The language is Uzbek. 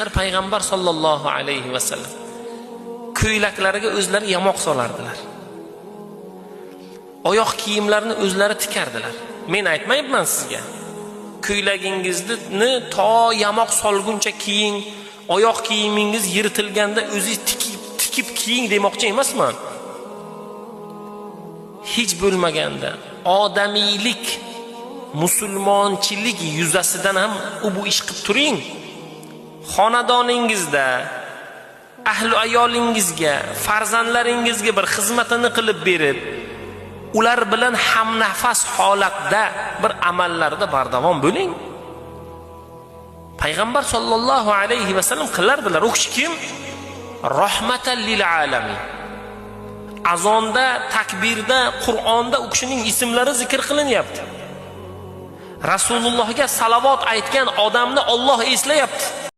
Axir payg'ambar sollallohu alayhi vasallam ko'ylaklariga o'zlari yamoq solardilar. Oyoq kiyimlarini o'zlari tikardilar. Men aytmayapman sizga. Ko'ylagingizni to yamoq solguncha kiying, oyoq kiyimingiz yirtilganda o'zingiz tikib kiying demoqchi emasman. Hech bo'lmaganda odamiylik, musulmonchilik yuzasidan ham u bu ish qilib turing. Xonadoningizda ahli ayolingizga, farzandlaringizga bir xizmatini qilib berib, ular bilan hamnafas holatda bir amallarda bardavom bo'ling. Payg'ambar sollallohu alayhi vasallam qilardilar. U kishi kim? Rahmatan lil alamin. Azonda, takbirda, Qur'onda u kishining ismlari zikr qilinyapti. Rasulullohga salovat aytgan odamni Olloh eslayapti.